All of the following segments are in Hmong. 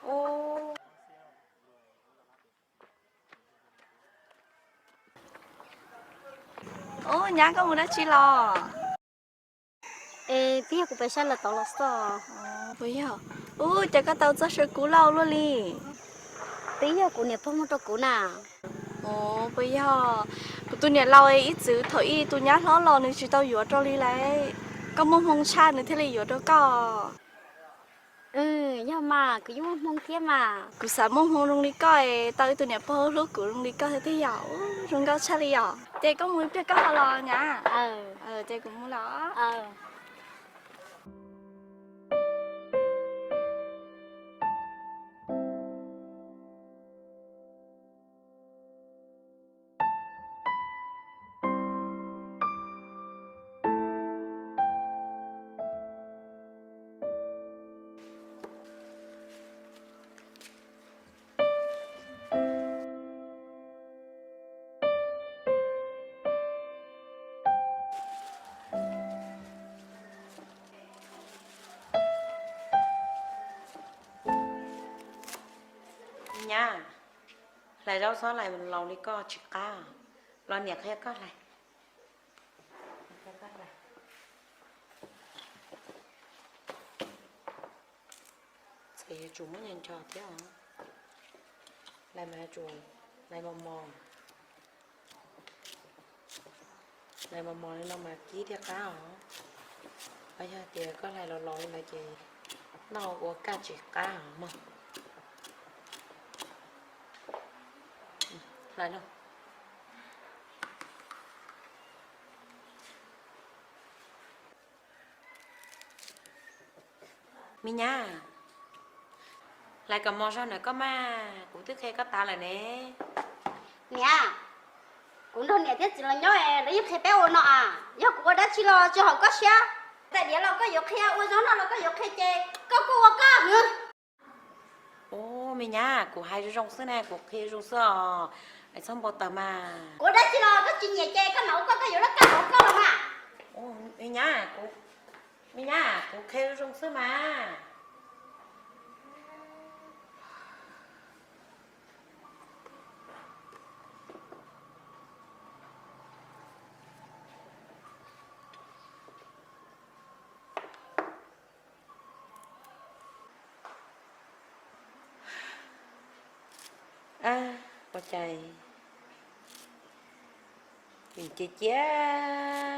Ub, nyab, koj mus dab tsi los? Es twb yog kuv pem sab lawv tod los xwb. Puas yog? Ub, cas koj tau txoj saw kub loj luaj li? Twb yog kuv niam pog muab rau kuv na. Ub, puas yog? Kuv tus niam laus ib txwm thaum ub tus nyab hlob los nws tsis tau yuav rau li lauj. Koj muaj hmoo tshaj nws thiaj li yuav rau koj. Yog mas, kuv yeej muaj hmoo thiab mas. Kuv xav muaj hmoo zoo li koj es tau ib tug niam pog hlub kuv zoo li koj thiab tiag yom. Ub, zoo nkauj tshaj li yom. Ces koj mus ib pliag koj ho los nyab. Ces kuv mus los. Nyab, hlais zaub txhob hlais laus li koj tsis qab. Los niam qhia koj hlais. Txawm yuav tsum muab nco nco thiab os. Hlais mas yuav tsum hlais mos mos. Hlais mos mos li no mas kib thiaj qab os. Os, yog tias koj hlais los los li ntawd ces noj ua kaj tsis qab os mog. Hlais lauj. Me nyab, hlais kom mos zog ntawm koj mas, kuv twb qhia koj tas lawm ne. Niam, kuv nrog niam thiab txiv los nyob es lawv yeej qhia peb ua no as, yog kuv ua dab tsi los tsis haum koj siab. Tais diav los koj yuav qhia, ua zaub noj los koj yuav qhia ces koj kuj ua koj. Ub, me nyab, kuv hais zoo zoo xwb na, kuv qhia zoo xwb os, es txhob npau taws mas. Kuv ua dab tsi los koj tsis nyiam ces koj mam ua koj, koj yuav laj kab hauv koj los mas. Ub, me nyab, kuv, me nyab, kuv qhia zoo zoo xwb mas. Ab, ua cas yus cia cia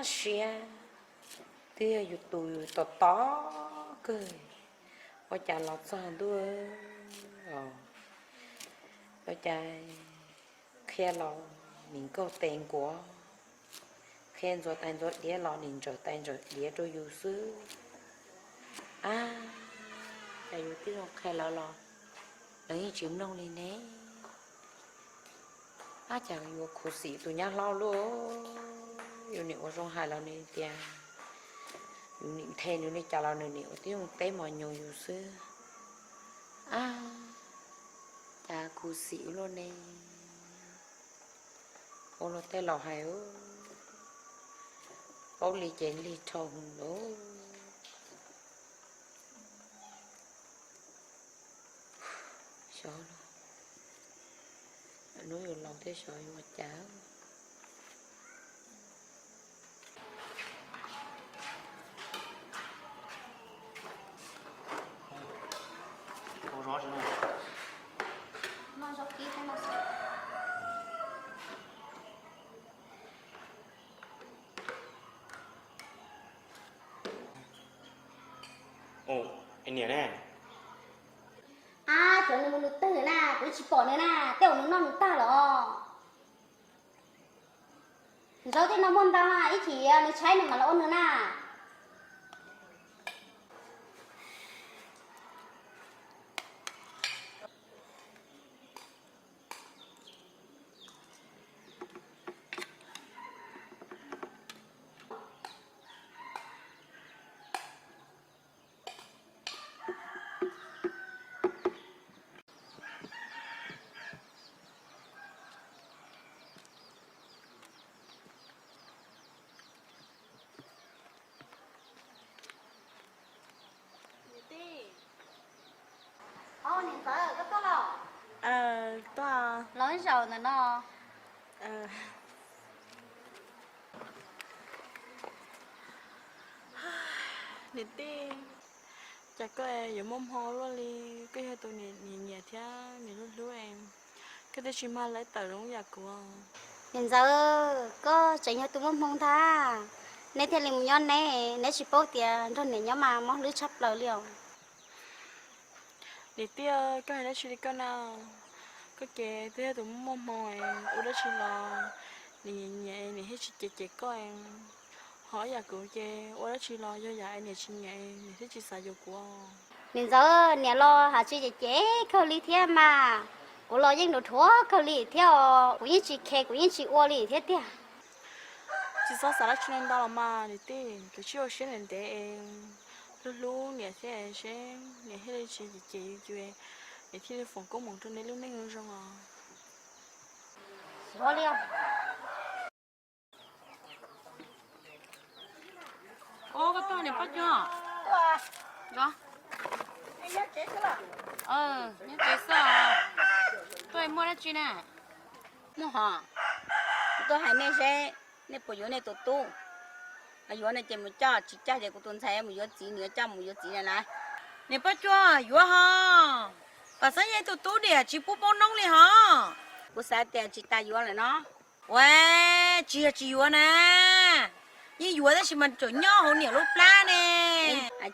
siab, twb yog yus tus yus tos tos kawg, ua cas los txog ntuj os, ua cas qhia los nim nkaug tes nkuav, qhia ntxuav tais ntxuav diav los nim ntsaws tais ntsaws diav rau yus xwb. Ab, cas yus twb zoo qhia lawv los lawv yeej tsis mloog li ne. Ab, cas yuav khuv xim tus nyab hlob luaj, yus nim ua zoo hais los nws tias, yus nim nthe nws li cas los nws nim ua tib zoo teb mos nyoos yus xwb. Ab, cas khuv xim luaj ne. Ua luag tej laus hais, paub li ces lig dhau lawm. Xyov, hnub yus laus thiab xyov yuav ua cas. Ab, xyov nws mus nws twg na, kuv tsis pom nws na, tej zaum nws noj nws tag lawm os. Zaub tej no muaj ntau na, ib chim nws tshaib nws mam los ua nws na. Tuaj los zaum ntawm no. Niam tij, cas koj yuav muaj hmoo luaj li, koj yog tus niam nyiam thiab niam hlub hlub, koj twb tsis mag lawv tawm zoo yam kuv. Niam ntxawm, koj tseem yog tus muaj hmoo ntag, neb thiaj li mus nyob neb, neb tsis paub tias nrog niam nyob mas mob hlwb tshaj plaws li os. Niam tij, koj hais dab tsi li koj na? Koj ces twb yog tus muaj hmoo, ua dab tsi los niam nyiam niam thiaj tsis cem cem koj. Ho yam kuv ces ua dab tsi los yog yam niam tsis nyiam niam thiaj tsis xav yuav kuv. Niam ntxawm, niam los hais tsis cem cem kawg li thiab mas, kuv los yeej dhuav dhuav kawg li thiab os, kuv yeej tsis khe kuv yeej tsis ua li thiab tiag. Tsis txhob xav dab tsi ntau los mas niam tij, kav tsij ua siab ntev ntev, hlub hlub niam thiab seb niam thiaj li tsis cem cem yus, niam thiaj li foom koob hmoov rau neb lub neej zoo os. Ua koj tuaj niam Pob Cuag. Nyob tsev xwb. Tuaj muaj dab tsi na? Muaj hos, kuv tuaj hais nej seb nej puas yuav nej tus tub. Yuav no ces mus coj, tsis coj ces kuv tus ntxhais mus yuav txiv, nws yuav coj mus yuav txiv na na. Niam Pob Cuag, yuav hos. Pam xeeb yog ib tug tub diam tsis pub paub noob li hos. Kuv xav tias tsis tas yuav lawm no. Ua, tsis yog tsis yuav na, yeej yuav tab sis mas tseem nyob hauv niam lub plab ne.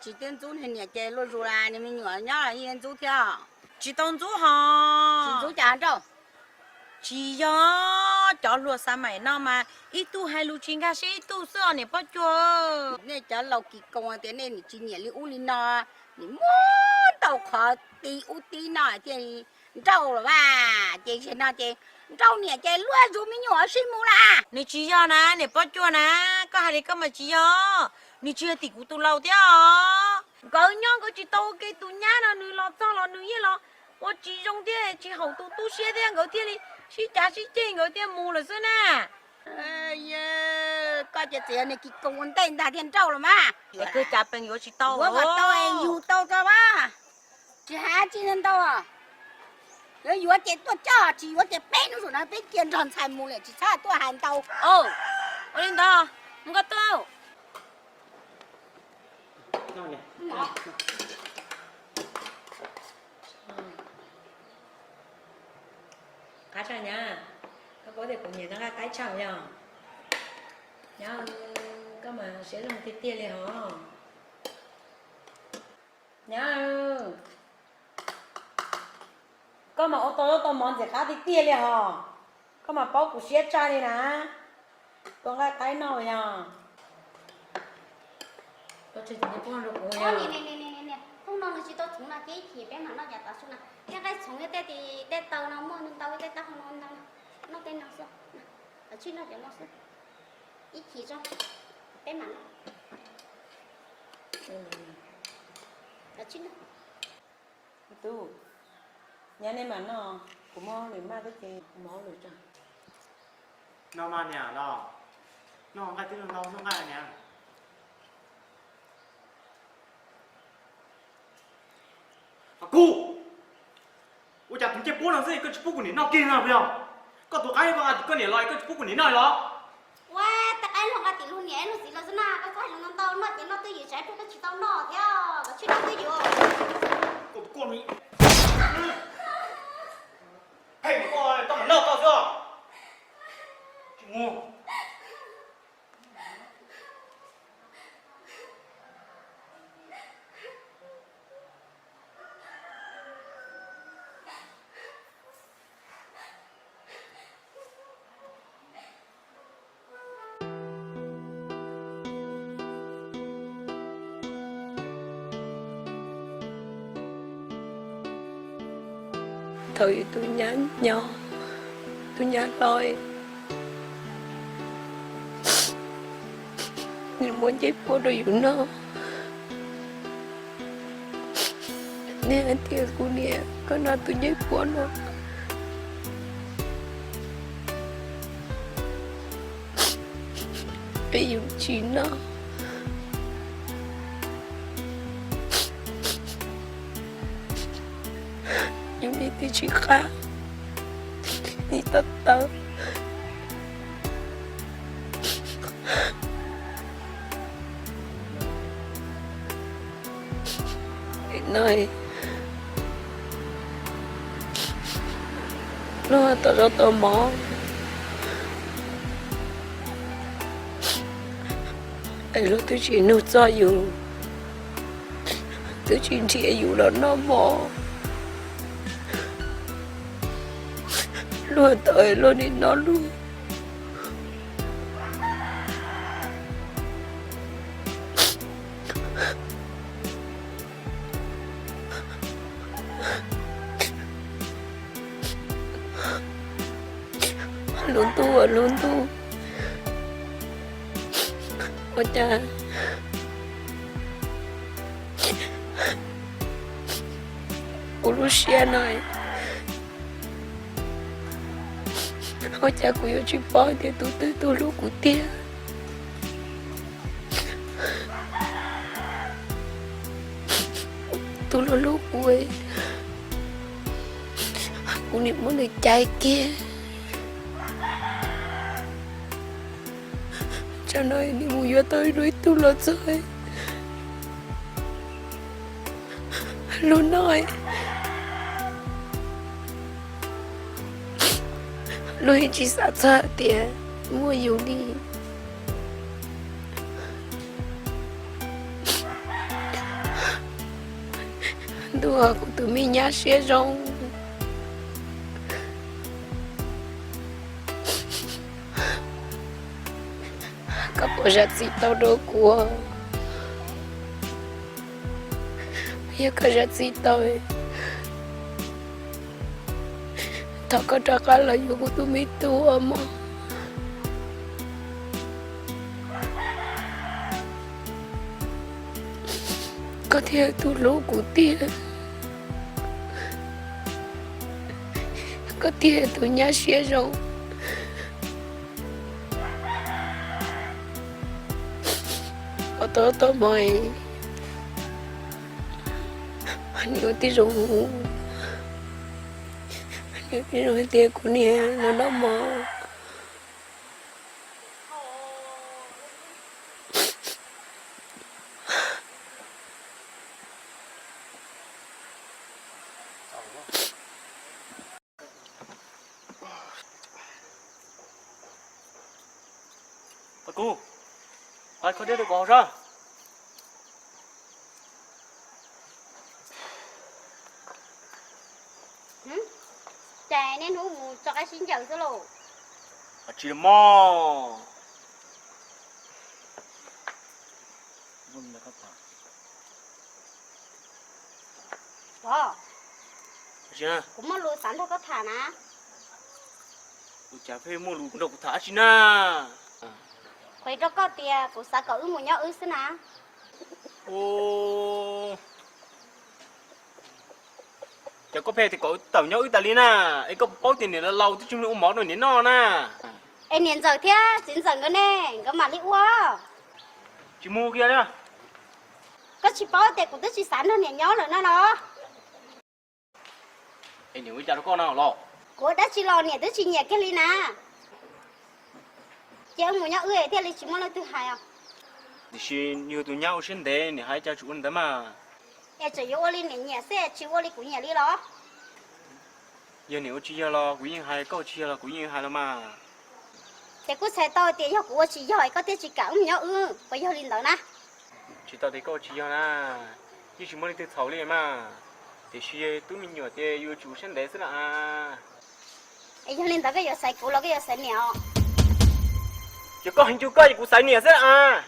Tsis twb ntxub niam ces luaj zus las, nws me nyuam nyob los yeej ntxub thiab. Tsis tau ntxub hos. Tsis ntxub cas nrauj. Tsis yog, cov hluas xav maim no mas ib tug hais lus tsis nkag siab ib tug xwb os niam Pob Cuag. Nej cov laus kis koos tias nej tsis nyiam li ub li no, nim muab tau qhov tib ub tib no thiaj nrauj los mas. Ces zaum no ces nrauj niam ces luaj zus me nyuam sib mus lawm. Nws tsis yog na niam Pob Cuag na, koj hais li koj mas tsis yog, nws tsis yog tim kuv tus laus thiab os. Nkawd nyob nkawd tsis tau ua ke, tus nyab no nws los txog los nws yeej los ua tsis zoo thiab tsis haum tus tub siab thiab, nkawd thiaj li sib cav sib ceg nkawd thiaj mus lawm xwb na. Koj ces txawm yog niag kis koos ua ntej ntag thiaj nrauj los mas. Kawg cav pees yuav tsis tau, yuav kom tau es yug tau tso mas. Tsis hais tsis ntau, yuav yuav ces tuaj coj, tsis yuav ces peb hnub zaum no peb cia nrog ntxhais mus lawm tsis txhob tuaj hais ntau. Ua li ntawd, mus koj tuaj. Qab tshaj nyab, koj paub tias kuv nyiam noj nqaij qaib tshaj yog. Nyab, koj mas siab zoo tiag tiag li hos. Nyab, koj mas ua tau zaub tau mov ntxim qab tiag tiag li hos. Koj mas paub kuv siab tshaj li na. Tua nqaij qaib noj yog. Thooj no nws tsis tau txhoov no ces ib chim peb mam noj cov tav su na. Tej nqaij txhoov thiab tej taw no muaj ntau, tej taub hau no ntau. Noj tej no xwb. Kav tsij noj cov no xwb. Ib chim tso, peb mam noj. Kav tsij noj. Tub, nyab, nej mam noj, kuv muab lwm maj teb ces kuv mus hauj lwm tso. Noj mas niam los, noj nqaij twb ntau noj nqaij niam. Kuv, ua cas tus ncej puab no xwb koj tsis pub kuv niam noj kiag no yog? Koj tus qaib koj niam los koj tsis pub kuv niam noj los? Ua, tej qaib luag nqa tim luag niam luag txiv los xwb na, koj txhob hais lus ntau ntau, noj ces noj twj ywm, tsam ib pliag koj tsis tau noj thiab koj tsis noj twj ywm. Koj tus koj ni, phem koj, koj mam noj koj xwb. Tsis mus. Thaum yus tus nyab nyob, tus nyab hlob, nws muab ncej puab rau yus noj. Nej hais tias kuv niam koj noj tus ncej puab no, es yus tsis noj. Yus niam twb tsis qab, niam tawv tawv. No, luag tau zaub tau mov, es luag twb tsis nug txog yus, twb tsis nrhiav yus los noj mov. Luag tau luag nim no luag. Lub ntuj, lub ntuj, ua cas kuv lub siab no, ua cas kuv yuav tsis paub tias tus twg tus hlub kuv tiag. Tus los hlub kuv, kuv nim muab nws cais kiag. Tsam no nim mus yuav tau ib tug los txog, lub no luag yeej tsis xav txog tias muaj yus li. Ntuj, kuv tus me nyab siab zoo, koj puas zam txim tau rau kuv? Yog koj zam txim tau, thov koj rov qab los yuav kuv tus me tub mog. Koj thiaj yog tus hlub kuv tiag, koj thiaj yog tus nyab siab zoo. Ua tau tau mog, nws ua tib zoo, nws ua tib zoo hais tias kuv niam los noj mov. Kub, qhov kho dej rau kuv haus sab. Ces niaj hnub mus tso qaib sib ncaws xwb lauj. Tsis mog. Kuv muaj lus xav nrog koj tham na. Ua cas pheej muaj lus nrog kuv tham dab tsi na? Qhia rau koj tias kuv xav kom wb mus nyob wb xwb na. Ces koj pheej tias kom wb tawm nyob wb tas li na, es koj puas paub tias niam laus laus twb tsis muaj ua mov rau niam noj na. Es niam ntxawm thiab txiv ntxawm nkawd ne, nkawd mam li ua. Tsis mus kiag li. Koj tsis paub tias kuv twb tsis xav nrog niam nyob lawm no los? Es niam ua li cas rau koj no los? Kuv ua dab tsi los niam twb tsis nyiam kiag li na. Ces wb mus nyob wb thiaj li tsis muaj leej twg hais os. Tiam sis yus tus nyab ua siab ntev, niam hais cas tsuas ua li ntawd mas. Es tseem yuav ua li niam nyiam xwb, tsis ua li kuv nyiam li los? Yog niam ua tsis yog los kuv yeej hais, koj ua tsis yog los kuv yeej hais los mas. Ces kuj txhais tau tias yog kuv ua tsis yog es koj thiaj tsis kam wb mus nyob wb, puas yog li ntawd na? Tsis tau tias koj ua tsis yog na, yeej tsis muaj leej twg txhaum li mas. Tiam sis tub me nyuam tias yus tsuas siab ntev xwb na. Es yog li ntawd koj yuav xaiv kuv los koj yuav xaiv niam os? Yog koj heev cuag koj ces kuv xaiv niam xwb na.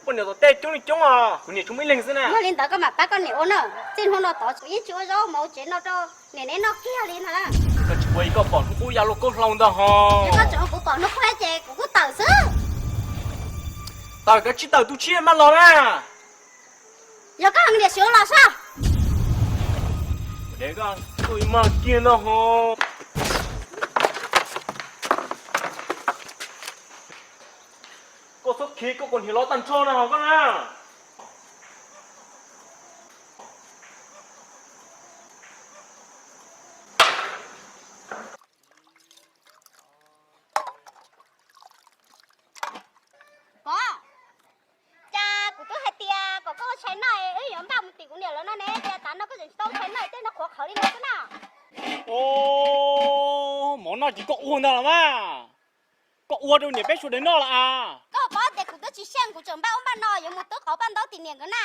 Poj niam tom tej coob li coob os, kuv niam tsuas muaj ib leeg xwb na. Yog li ntawd koj mam pab koj niam ua na. Txij hnub no tod kuv yeej tsis ua zaub mov ua tsev no rau niam neb noj kiag li na. Koj tsis ua li koj pom hnub qub ya luaj koob hlau ntag ho. Yog koj tseem ua kuv pom hnub qub ces kuv kuj tawm xwb. Tawm koj tsis tawm tus tshiab maj los na. Yog koj heev tiam sis ua los sab. Koj maj kiag ntag ho. Koj txhob khiav, koj kaus hniav lov tag nrho na ho koj na. Tau ntshai no tej no qhuav qhawv li no xwb na. Os, mov noj ces koj ua ntag los mas. Koj ua rau niam peb sawv daws noj los as. Koj paub tias kuv twb tsis siab, kuv tseem npaj ub npaj no yuav mus twb qauv paj ntaub tim niam nkawd na.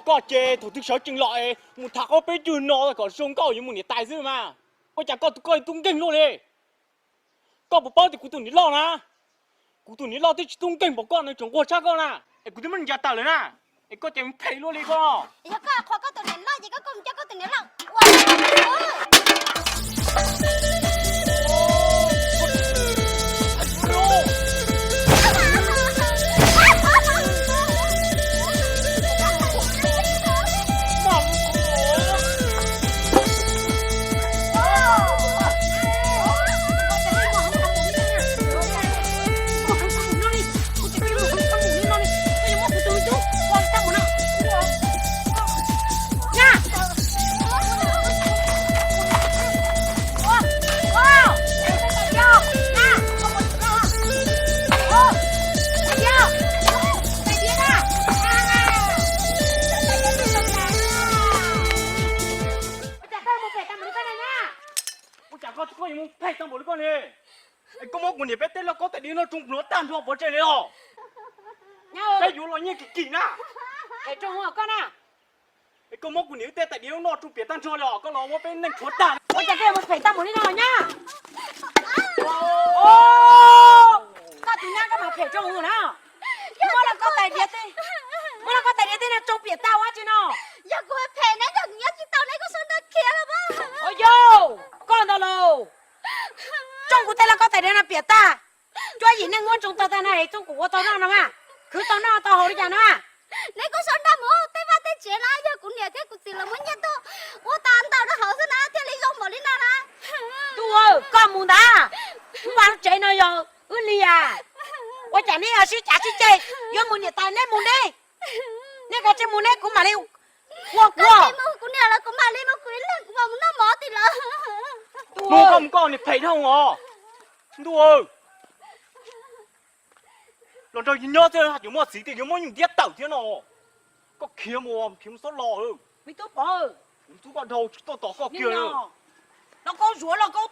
Koj ces thaum twg sawv tsees los es mus tham qhov peb cug no kom zoo nkauj yuav mus niam tais xwb mas. Ua cas koj tus koj tub nkeeg luaj li? Koj puas paub tias kuv tus niam loj na, kuv tus niam loj twb tsis tub nkeeg npaum koj no, tseem nquag tshaj koj na. Es kuv twb muab nws ncav tawm lawm na, es koj ces phem luaj li koj. Yog koj qhuas koj tus niam loj ces koj mus coj koj tus niam loj ua. Ua cas koj tus koj yuav mus phem tau npaum li koj ne? Es koj muab kuv niam peb tej lauj kaub tais diav no tsoo plhuav tag nrho pov tseg li os. Peb yuav los nyiaj kim kim na. Es koj muab kuv niam wb tej tais diav no tsoo piam tag nrho li os, koj los muab peb neej rhuav tag. Ua cas koj yuav mus phem tau npaum li no nyab? Koj tus nyab koj mas phem rau hwv na. Muab lauj kaub tais diav tej, muab lauj kaub tais diav tej no tsoo piam tag ua tsi no? Yog kuv phem ne, yog kuv nyob tsis tau ne, koj suab nraj khiav los mas. Yog koj ntag lauj. Tsoo kuv tej lauj kaub tais diav no piam tag. Cuab yim neej muab tsoo tag tag na es tsoo kuv ua tau noj no mas, khwv tau noj tau haus li cas no? Neb kuj suab nraj mus tej vaj tej tsev no, yog kuv niam thiab kuv txiv lawv muab nyiaj tuaj ua tas ntawm rau hauv xwb na thiaj li zoo npaum li no na. Tub, koj mus ntag. Vaj tsev no yog wb li as. Ua cas neb yog sib cav sib ceg, yuav mus niam tais neb mus neb. Neb kav tsij mus neb, kuv mam li ua kuv. Kuv niam los kuv mam li mus, kuv ib leeg kuv mam mus noj mov tim lawv. Mus koj mus koj, niag phem dhau os. Ntuj, los nrog yus nyob thiab haj tseem muaj txiv tias yuav muab yus ntiab tawm thiab no. Koj khiav mus, khiav mus xob los. Me tub Pov, kuv ntxub koj dhau tsis tuaj tos koj kiag. Lauj kaub zuav lauj kaub